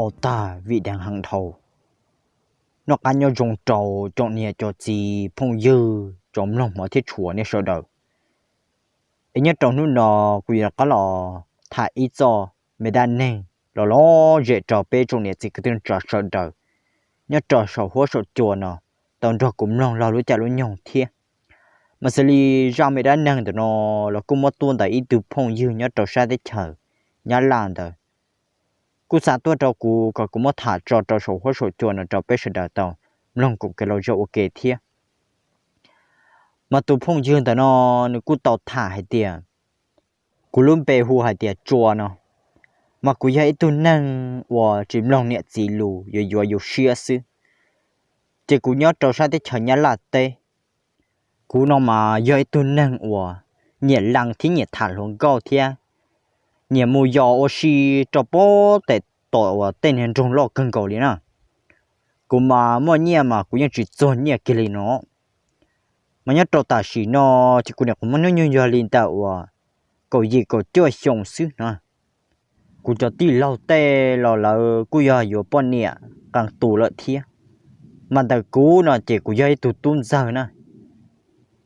o tag vim deev heev dhau. Noj qab nyob zoo rau cov niam cov txiv phooj ywg cov mloog hmov thiab tshua nej sawv daws. Es nyob rau hnub no kuv yuav rov qab los tham ib txoj me dab neeg los lom zem rau peb tsoom niam txiv kwv tij neej tsa sawv daws nyob rau saum huab saum cua no tau nrog kuv mloog laug lub caij lub nyoog thiab. Mas xws li zaj me dab neeg ntawm no los kuj muab tuaj ntawm ib tug phooj ywg nyob rau sab teb chaws Nyab Laj ntawd, kuj xa tuaj rau kuv kom kuv muab tham tso rau saum huab saum cua no rau peb sawv daws tau mloog koom kev los zog ua ke thiab. Mas tus phooj ywg ntawm no nws kuj tau tham hais tias, kuv lub npe hu hais tias Tsua no, mas kuv yog ib tug neeg uas tsis mloog niam txiv lus, yuav yuav yus siab xwb. Ces kuv nyob rau sab teb chaws Nyab Laj teb. Kuv no mas yog ib tug neeg uas nyiam lees thiab nyiam tham hluas nkauj thiab nyiam mus yos ua si rau pem tom uas tej niag nroog loj kawg nkaus li na. Kuv mas muaj nyiaj mas kuv yeej tsis txuag nyiaj kiag li no. Mas nyob rau tam sim no ces kuv niam qhuav muaj hnub nyoog yog li ntawm uas kaum yim kaum cuaj xyoo xwb no. Kuv cov tij laug tej los lawv kuj yog yuav poj niam qee tus lawm thiab. Mas ntawm kuv no ces kuv yog ib tug tub ntxawg na.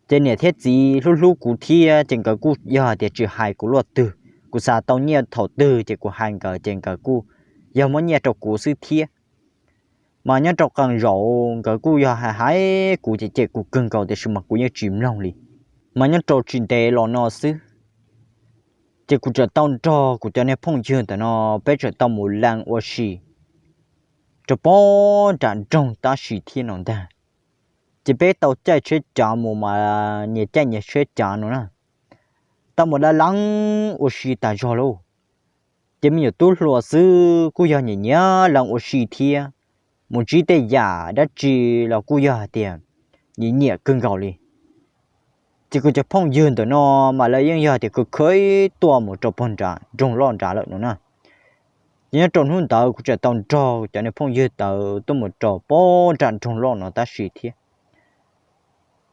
Ces niam thiab txiv hlub hlub kuv thiab ces nkawd kuj yog hais tias tsis hais kuv luaj twg. Kuv xav tau nyiaj thaum twg ces kuv hais nkawd ces nkawd kuj yog muab nyiaj rau kuv xwb thiab. Mas nyob rau qee zaum nkawd kuj yog hais hais kuv ces cem kuv kawg nkaus tiam sis mas kuv yeej tsis mloog li. Mas nyob rau tsis ntev los no xwb, ces kuv txawm tau nrog kuv cov niag phooj ywg ntawm no peb txawm tau mus lees ua si rau pem nram nroog tab sis thiab no ntag. Ces peb tau caij tsheb cav mus mas nyias caij nyias tsheb cav no na, tau mus lees lees ua si tas zog lauj. Ces me nyuam tub hluas xwb kuj yog nyiam nyiam lees ua si thiab, mus ntsib tej yam dab tsi los kuj yog hais tias nyiam nyiam kawg nkaus li. Ces kuv cov phooj ywg ntawm no mas lawv yeej yog tias khaws khaws tuaj mus rau pem nram nroog loj nrad lawm no na. Ces nyob rau hnub ntawd kuv txawm tau nrog cov niag phooj ywg ntawd tuaj mus rau pem nram nroog loj no tab sis thiab.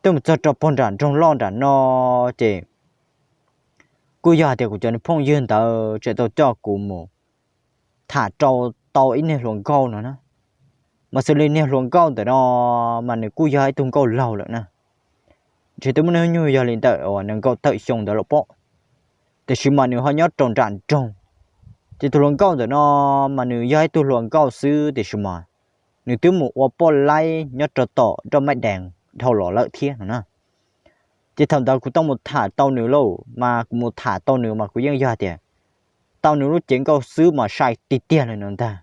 Tuaj mus txog rau pem nram nroog loj nram no ces kuj yog hais tias kuv cov niag phooj ywg ntawd txawm tau coj kuv mus tham rau tau ib niag hluas nkauj no na. Mas xws li niag hluas nkauj ntawm no mas nws kuj yog ib tug nkauj laug lawm na. Ntshe twb muaj hnub nyoog yog li ntawm uas nees nkaum tawm xyoo ntawd los pob. Tiam sis mas nws ho nyob rau nram nroog. Ces tus hluas nkauj ntawm no mas nws yog ib tug hluas nkauj xwb tiam sis mas nws twb mus ua poj laib nyob rau tom Nroj Mab Dees dhau los lawm thiab no na. Ces thaum ntawd kuv tau mus tham tau nws lauj, mas kuv mus tham tau nws mas kuv yeej yog tias tau nws lub cev nkauj xwb mas sai tiag tiag li no ntag.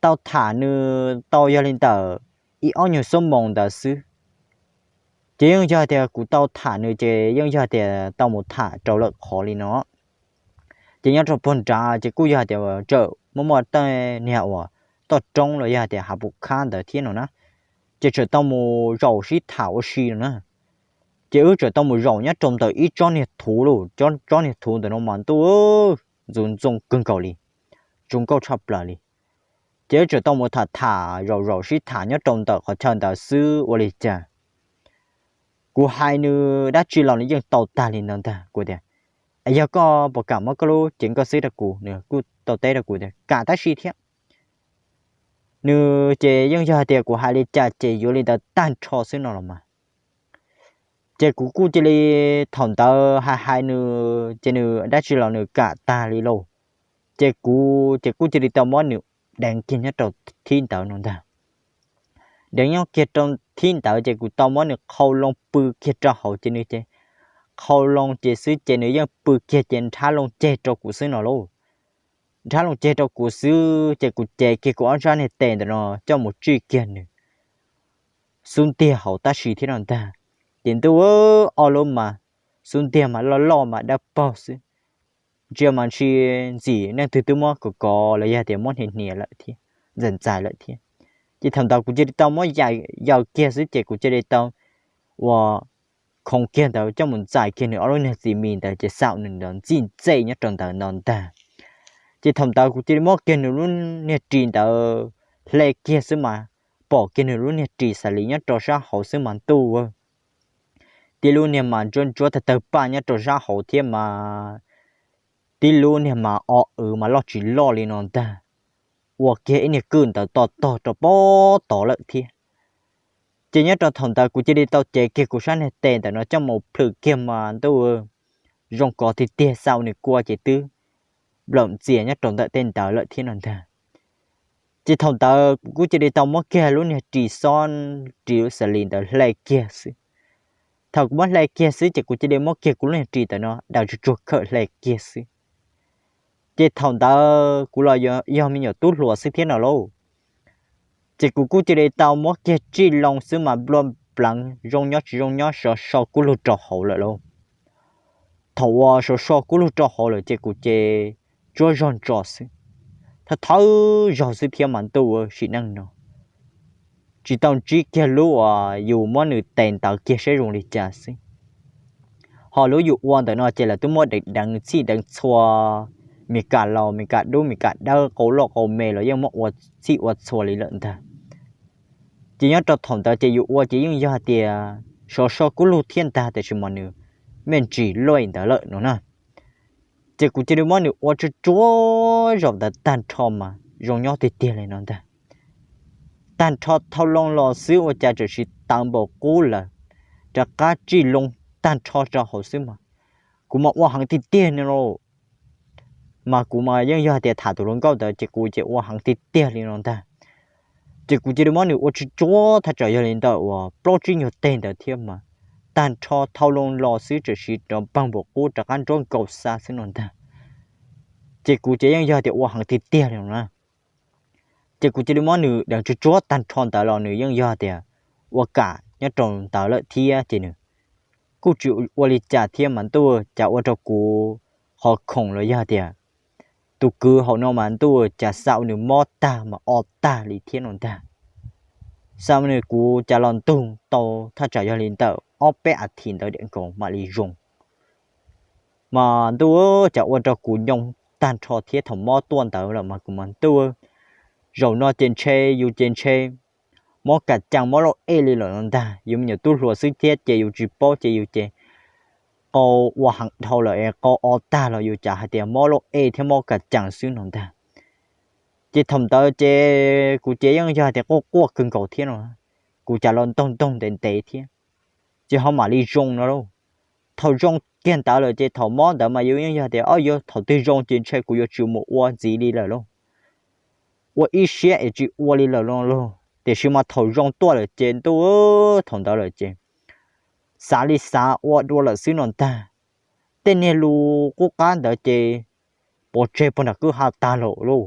Tau tham nws tau yog li ntawm ib ob nyuag xuab moos ntawd xwb. Ces yeej yog tias kuv tau tham nws ces yeej yog tias tau mus tham rau lawm qhov li no. Ces nyob rau puag nrad ces kuj yog tias txawm muaj muaj tej niag uas toj roob los yog tias hav pum khab ntawd thiab no na. Ces txawm tau mus zaum sib tham ua si no na. Ces wb txawm tau mus zaum nyob rau ntawm ib tsob niag thuv lauj, tsob niag thuv ntawm no mas ntuj, ntxoov ntxoo kawg nkaus li, zoo nkauj tshaj plaws li. Ces wb txawm tau mus tham tham zaum zaum sib tham nyob rau ntawm qhov chaw ntawd xwb ua li cas kuv hais nws dab tsi los nws yeej tau tag li ntawd ntag. Kuv tias, es yog koj puas kam muab koj lub cev nkauj xwb rau kuv? Nws kuj tau teb rau kuv tias kam tab si thiab. Nws ces yeej yog hais tias kuv hais li cas ces yuav li ntawd tag nrho xwb no los mas. Ces kuv kuj cia li, thaum ntawd hais hais nws ces nws dab tsi los nws kam tag li lauj. Ces kuv ces kuj cia li tau muab nws deev kiag nyob rau thib ntawd no ntag. Deev nyob kiag rau thib ntawd ces kuv tau muab nws qhau loo pw kiag rau hauv ces nws ces qhau loo ces xwb ces nws yeej pw kiag ces nrhab loo ceg rau kuv xwb no lauj. Nrhab loo ceg rau kuv xwb ces kuv cev kiag kuv ob sab niag tes ntawm no coj mus tsij kiag nws xub ntiag hauv tab sis thiab no ntag. Ces ntuj, ob lub mas xub ntiag mas loj loj mas dawb paug xwb. Ntsia mas ntshai ntxim neej twg twb muab kov kov los yog tias muab hnia hnia lawm thiab, ntxais ntxais lawm thiab. Ces thaum ntawd kuv cia li tau muab yaws kiag xwb ces kuv cia li tau ua khoov kiag ntawd coj mus ntxais kiag nws ob lub niag txiv mis ntawd ces xaum nws ntawd ntxij ntxej nyob rau ntawd no ntag. Ces thaum ntawd kuv cia li muab kiag nws lub niag ris ntawd hle kiag xwb mas pom kiag nws lub niag ris xav li nyob rau sab hauv xwb mas ntuj, tib lub niag mas ntsuab ntsuab tawg tawg paj nyob rau sab hauv thiab mas tib lub niag mas o w mas loj tsis loj li no ntag. ua kiag ib niag kwj ntawd to tog rau pob tod lawm thiab. Ces nyob rau thaum ntawd kuv cia li tau cev kiag kuv sab niag tes ntawm no coj mus plhws kiag mas ntuj, zoo kov tiag tiag, xa ua nws kua ces twb nplaum ntxias nyob rau ntawm tej ntawd lawm thiab no ntag. Ces thaum ntawd kuv kuj cia li tau muab kiag lub niag ris xob, ris lub xas lis ntawd hle kiag xwb. Thaum kuv muab hle kiag xwb ces kuv cia li muab kiag kuv lub niag ris ntawm no daws tsuag tsuag khawm hle kiag xwb. Ces thaum ntawd kuv los yog me nyuam tub hluas xwb thiab no lauj. Ces kuv kuj cia li tau muab kiag tsij loo xwb mas nplua pleev zoo nyob tsis zoo nyob sov so kub lug rau hauv lawm lauj. Thaum uas sov so kub lug rau hauv lawm ces kuv ces tsuab zog ntso xwb, thawj thawj zaug xwb thiab mas ntuj sim neej no tsis tau ntsib kiag lub uas yus muab nws tes ntawd kiag saib zoo li cas xwb. Ho lub yus ua ntawm no ces lawv twb muab deev deev txhij deev txhua, Mes Kas laus, Mes Kas dub, Mes Kas dawb, qau loj qau me los yeej muab ua txhij ua txhua li lawm ntag. Ces nyob rau thaum ntawd ces yus ua ces yeej yog hais tias sov so kub lug thiab ntag, tiam sis mas nws me ntsis luj ntawd lawm no na. Ces kuv cia li muab nws ua tsuag tsuag zaum ntawd tag nrho mas zoo nyob tiag tiag li no ntag. Tag nrho thau loo los xwb ua cas txawm siv tawv npaum qub lawm, rov qab tsij loo tag nrho rau hauv xwb mas kuv mas ua heev tiag tiag no lauj. Mas kuv mas yeej yog tias tham tus hluas nkauj ntawd ces kuv ces ua heev tiag tiag li no ntag. Ces kuv cia li muab nws ua tsuag tsuag thaj tsam yog li ntawm uas plaub tsib nyuag teg ntawd thiab mas tag nrho thau loo los xwb txawm siv rov npawg npaum qub rov qab nruab nkaus xa xwb no ntag. Ces kuv ces yeej yog tias ua heev tiag tiag li no na. Ces kuv cia li muab nws deev tsuag tsuag tag nrho ntawd los nws yeej yog tias ua kam nyob rau ntawd lawm thiab ces nws kuj tsis ua li cas thiab mas ntuj cas ua rau kuv qhov khoom los yog tias tus kwv hauv no mas ntuj cas xa ua nws mob tag mas o tag li thiab no ntag. Xa ua nws kuv cas los ntug tau thaj tsam yog li ntawm ob peb a thiv ntawd diam nkaus mam li zoo. Mas ntuj cas ua rau kuv nyoo tag nrho thiab thaum mob tuaj ntawd lawm mas kuv mas ntuj, zaum no ces ntshe yus ces ntshe mob kas cas mob lauj ej li lawm no ntag. Yus me nyuam tub hluas xwb thiab ces yus tsis paub ces yus ces qau ua heev dhau lawm es qau o tag los yus cas hais tias mob lauj ej thiab mob kas cas xwb no ntag. Ces thaum ntawd ces kuv ces yeej yog tias quaj quaj kawg nkaus thiab no, kuv cas los ntoog ntoog ntev ntev thiab, ces ho mam li zoo no lauj. Thaum zoo kiag ntawd lawm ces thaum mob ntawd mas yus yeej yog tias o yog thaum twg zoo ces ntshe kuv yuav tsis mus ua ntxiv li lawm lauj, ua ib siab es tsis ua li lawm no lauj. Tiam sis mas thaum zoo tuaj lawm ces ntuj, thaum ntawd lawm ces xav li xav ua dua lawm xwb no ntag. Tej niag lus qub qab ntawd ces pov tseg puag nram kwj ha tag lawm lauj.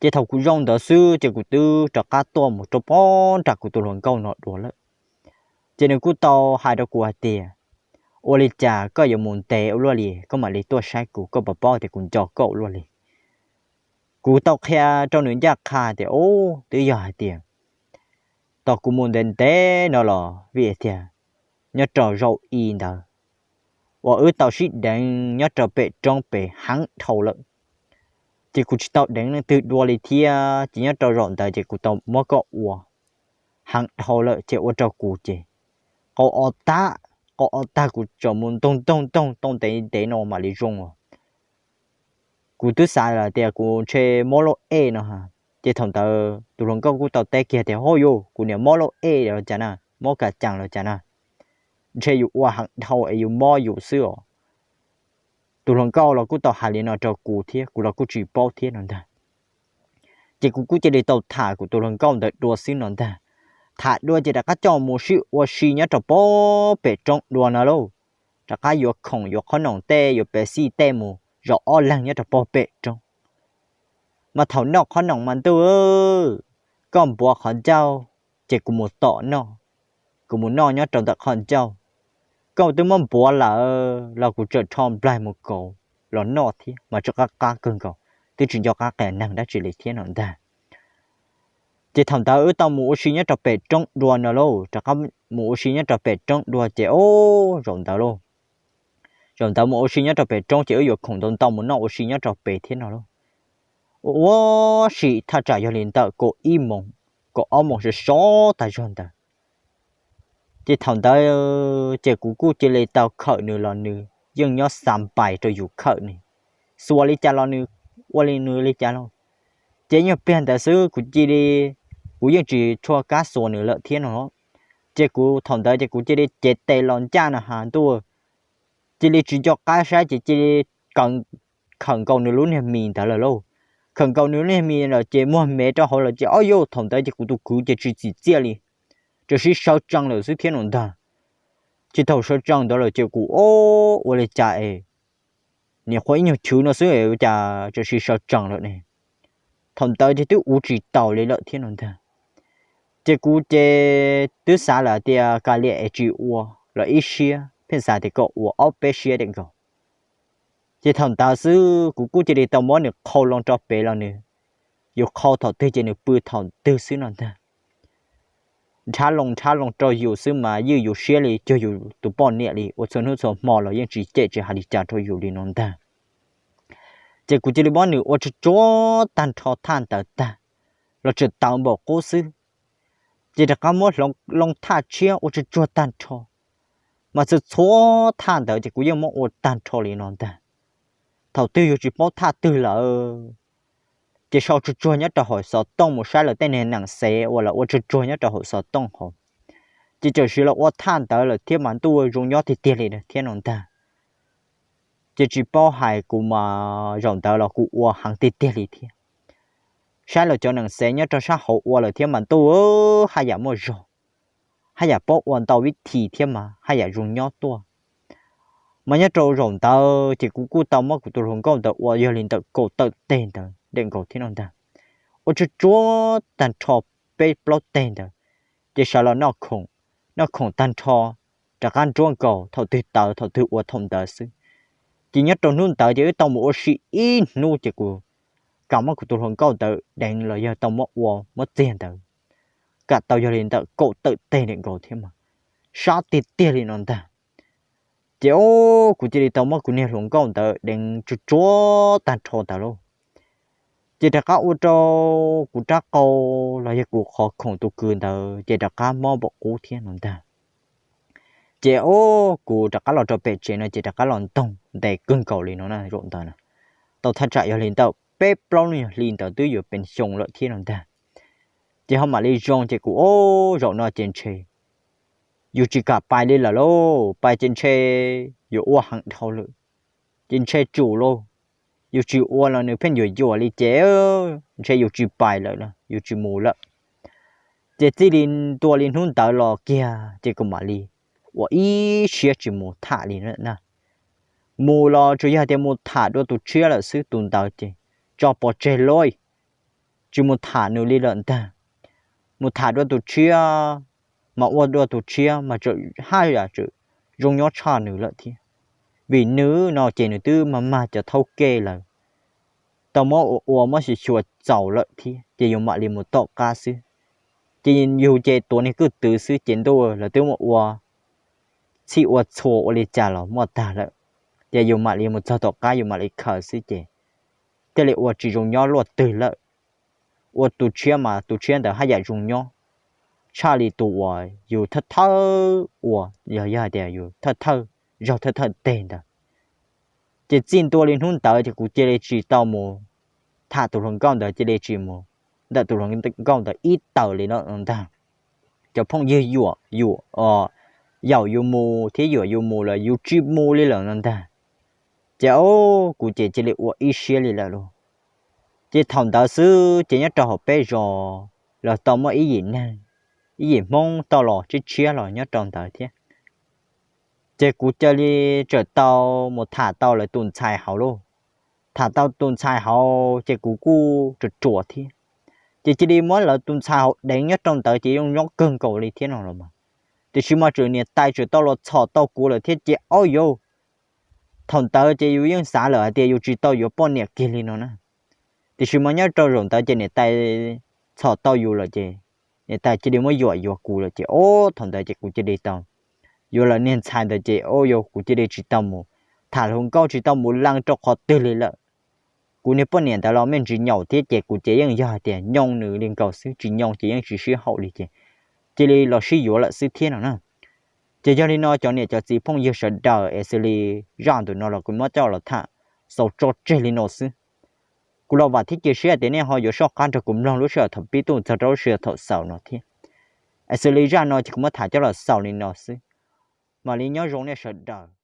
Ces thaum kuv zoo ntawd xwb ces kuv twb rov qab tuaj mus rau pob nram kuv tus hluas nkauj no dua lawm. Ces nws kuj tau hais rau kuv hais tias, ua li cas koj yuav mus ntev ua luaj li, koj mam li tuaj saib kuv, koj puas paub tias kuv nco koj ua luaj li? Kuv tau qhia rau nws ncaj qha tias, ub, twb yog hais tias tos kuv mus ntev ntev no los vim tias nyob rau zaum i ntawd uas wb tau sib deev nyob rau pem roob pem heev dhau lawm, ces kuv tsis tau deev leej twg dua li thiab, ces nyob rau zaum ntawd ces kuv tau muab koj ua heev dhau lawm ces ua rau kuv ces qau o tag, qau o tag kuv tseem mus ntoog ntoog ntoog tau ntev ntev no mam li zoo os. Kuv twb xav lawm tias kuv ntshe mob lauj ej no. Ces thaum ntawd tus hluas nkauj kuj tau teb kiag tias, hauj yus, kuv niam mob lauj ej los cas na, mob kas cas los cas na, ntshe yus ua heev dhau es yus mob yus xwb os. Tus hluas nkauj los kuj tau hais li no rau kuv thiab, kuv los kuj tsis paub thiab no ntag. Ces kuv kuj cia li tau tham kuv tus hluas nkauj ntawd dua xwb no ntag. Tham dua ces rov qab coj mus sib ua si nyob rau pob pem roob dua no lauj. Rov qab yuav khoom yuav qhob noom tej yuav pev xij tej mus zaum ob leeg nyob rau pob pem roob. Mas thaum noj qhob noom mas ntuj, koj npuav qhov ncauj ces kuv mus tom noj, kuv mus noj nyob rau ntawm qhov ncauj. Koj twb muab npuav lawm los kuv tseem rho nplaig mus kaus los noj thiab mas tseem qab qab kawg nkaus, twb tsis nco qab qias neeg dab tsi li thiab no ntag. Ces thaum ntawd wb tau mus ua si nyob rau pem roob dua no lauj, rov qab mus ua si nyob rau pem roob dua ces o, zaum ntawd lauj, zaum ntawd mus ua si nyob rau pem roob ces wb yuav khoom ntau ntau mus noj ua si nyob rau pem thiab no lauj. Ua ua si thaj tsam yog li ntawm kaum ib moos, kaum ob moos sov sov tas zog ntawd. Ces thaum ntawd ces kuv kuj cia li tau khawm nws los nws yeej nyob xa npais rau yus khawm ne, xuas li cas los nws ua li nws li cas lauj. Ces nyuag pliag ntawd xwb kuv cia li, kuv yeej tsis tshua kab xuas nws lawm thiab no. Ces kuv thaum ntawd ces kuv cia li cev tes los ncaj no has ntuj, cia li tsis nco qab saib ces cia li khawm nkaus nws lub niag mis ntawd lawm lauj. Khawm nkaus nws lub niag mis lawm ces muag mev rau hauv lawm ces ob yauj thaum ntawd ces kuv tus kwv ces tsis txim txiaj li, tsuas sib sawv tsees lawm xwb thiab no ntag. Ces thaum sawv tsees ntawd lawm ces kuv ob ua li cas es niam qhuav ib nyuag chwv no xwb ua cas tsuas sib sawv tsees lawm ne. Thaum ntawd ces twb ua tsis taus li lawm thiab no ntag. Ces kuv ces twb xav lawm tias kav liam es tsis ua los ib siab, pheej xav tias kom ua ob peb siab dej nkaus. Ces thaum ntawd xwb kuv kuj cia li tau muab nws qhau loo rau pem los nws, yus qhau thaum twg ces nws pw thaum twg xwb no ntag. Nrhab loo nrhab loo rau yus xwb mas ywj yus siab li cuag yus tus poj niam li, ua txhua hnub txhua hmo los yeej tsis cem tsis hais li cas rau yus li no ntag. Ces kuv cia li muab nws ua tsuag tsuag tag nrho thaj ntawd tag, los tseem tawv npaum qub xwb. Ces rov qab muab loo thaj tshiab ua tsuag tsuag tag nrho, mas txhua txhua thaj ntawd ces kuv yeej muab ua tag nrho li no ntag. Thaum twg yus tsis paub thaj twg lawm ces sau tsuag tsuag nyob rau hauv xov tooj mus saib lawv tej niag nees xev uas lawv ua tsuag tsuag nyob rau hauv xov tooj hauv. Ces txawm siv los ua thaj ntawd lawm thiab mas ntuj zoo nyob tiag tiag li thiab no ntag. Ces tsis paub hais kuv mas zaum ntawd los kuv ua heev tiag tiag li thiab. Saib lawv cov nees xev nyob rau sab hauv ua lawm thiab mas ntuj, haj yam muaj zog, haj yam paub ua ntau vib thim thiab mas haj yam zoo nyob tuaj. Mas nyob rau zaum ntawd ces kuv kuj tau muab kuv tus hluas nkauj ntawd ua yog li ntawm kaum tawm teg ntawd dej nkaus thiab no ntag. Ua tsuag tsuag tag nrho peb plaub teg ntawd, ces sawv los noj khoom, noj khoom tag nrho, rov qab nruab nkaus thaum twg tawv thaum twg ua thaum ntawd xwb. Ces nyob rau hnub ntawd ces wb tau mus ua si ib hnub ces kuv kam muab kuv tus hluas nkauj ntawd deev los yog tau muab ua muab txiag ntawd, kam tau yog li ntawm kaum tawm teg dej nkaus thiab mas sab tiag tiag li no ntag. Ces o, kuv cia li tau muab kuv niag hluas nkauj ntawd deev tsuag tsuag tag nrho ntawd lauj. Ces rov qab ua rau kuv rab qau los yog kuv qhov khoom tus kws ntawd ces rov qab mob npaum qub thiab no ntag. Ces o, kuv rov qab los rau pem tsev no ces rov qab los ntoog ntev kawg nkaus li no na zaum ntawd na. Tau thaj tsam yog li ntawm peb plaub lub nyuag hli ntawd twb yuav pes xyoo lawm thiab no ntag. Ces ho mam li zoo ces kuv o, zaum no ces ntshe yus tsis kam pais li lawm lauj, pais ces ntshe yuav ua heev dhau lawm. Ces ntshe tsum lauj, yus tsis ua los nws pheej yuam yuam li ces ntshe yus tsis pais lawm, yus tsis mus lawm. Ces txij li ntua li hnub ntawd los kiag ces kuv mam li ua ib siab tsis mus tham li na. Mus los tsuas yog tias mus tham dua tus tshiab lawm xwb, tus ntawd ces tso pov tseg lauj, tsis mus tham nws li lawm ntag. Mus tham dua tus tshiab mas ua dua tus tshiab mas tseem haj yam tseem zoo nyob tshaj nws lawm thiab. Vim nws no ces nws twb mag mag cov thaub kej lawm, tau muab ua ua muab xyuas xyuas txaus lawm thiab ces yus mam li mus tom qab xwb. Ces yus ces tuav niag kwj twv xwb ces ntuj, lawv twb muab ua txhij ua txhua ua li cas los muaj tag lawm, ces yus mam li mus txog tom qab yus mam li khaws xwb ces thiaj li ua tsis zoo nyob luaj twg lawm. Ua tus tshiab mas tus tshiab ntawd haj yam zoo nyob tshaj li tus uas yus thawj thawj ua, yog yog hais tias yus thawj thawj zaug thawj thawj teg ntawd. Ces txij ntua li hnub ntawd ces kuv cia li tsis tau mus tham tus hluas nkauj ntawd, cia li tsis mus ntawm tus hluas nkauj ntawd ib taws li no ntag. Cov phooj ywg yuam yuam, yaum yus mus thiab yuam yus mus lawm yus tsis mus li lawm no ntag. Ces o, kuv ces cia li ua ib siab li lawm lauj. Ces thaum ntawd xwb ces nyob rau hauv peb zos los tau muaj ib yim neeg, ib yim Hmoob tau los tshiab tshiab los nyob rau ntawd thiab. Ces kuv cia li txawm tau mus tham tau lawv tus ntxhais hauv lauj. Tham tau tus ntxhais hauv ces kuv kuj ruam ruam thiab. Ces cia li muab lawv tus ntxhais hauv deev nyob rau ntawd ces zoo nyob kawg nkaus li thiab no los mas. Tiam sis mas tseem niam tais tseem tau los txhom tau kuv lawm thiab ces ob yauj, thaum ntawd ces yus yeej xav lawm hais tias yus tsis tau yuav poj niam kiag li no na. Tiam sis mas nyob rau zaum ntawd ces niam tais txhom tau yus lawm ces niam tais cia li muab yuam yuav kuv lawm ces o, thaum ntawd ces kuv cia li tau yuav lawv niag ntxhais ntawd ces o, yog kuv cia li tsis tau mus tham hluas nkauj tsis tau mus lees rau qhov twg li lawm. Kuv niag poj niam ntawd los me ntsis nyaum thiab ces kuv ces yeej yog hais tias nyoo nws li nkaus xwb, tsis nyoo ces yeej tsis sib haum li ces cia li los sib yuav lawm xwb thiab no na. Ces yog li no cov niam cov txiv phooj ywg sawv daws es xws li zaj ntawm no los kuv muab coj los tham xaus tso tseg li no xwb. Kuv los vam thiab cia siab tias nej ho yuav soj qab nrog kuv mloog lub sij hawm thaum pib tuaj txog rau lub sij hawm thaum xaus no thiab. Es xws li zaj no ces kuv muab tham coj los xaus li no xwb. Mam li nyob zoo nej sawv daws.